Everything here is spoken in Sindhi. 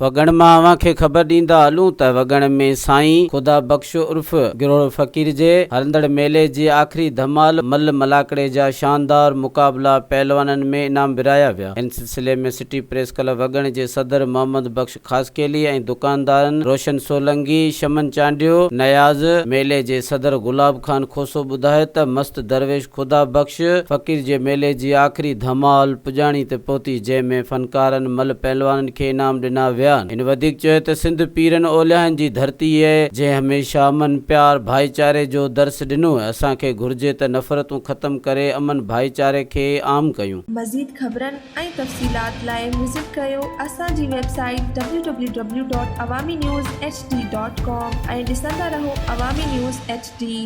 وڳڻ مان اوهان کي خبر ڏيندا هلون ته وڳڻ ۾ سائين خدا بخش عرف گروڙ فقير جي هلندڙ ميلي جي آخري ڌمال ملھ ملاکڙي جا شاندار مقابلا پهلوانن ۾ انعام ورهايا ويا. ان سلسلي ۾ سٽي پريس ڪلب وڳڻ جي صدر محمد بخش خاصخيلي ۽ دڪاندارن روشن سولنگي، شمن چانڊيو، نياز، ميلي جي صدر گلاب خان کوسو ٻڌايو ته مست درويش خدا بخش فقير جي ميلي جي آخري ڌمال پڄاڻي تي پهتي جنهن ۾ فنڪارن ملهه پهلوانن کي انعام ڏنا ويا. هن وڌيڪ چيو ته سنڌ پيرن اوليائن جي ڌرتي اهي جنهن هميشه امن پيار ڀائيچاري جو درس ڏنو اسان کي گهرجي ته نفرتون ختم ڪري امن ڀائيچاري کي عام ڪيون. مزيد خبرن ۽ تفصيلات لاء وزٽ ڪريو اسان جي website www.awaminews hd.com ۽ ڏسندا رهو عوامي نيوز ايڇ ڊي.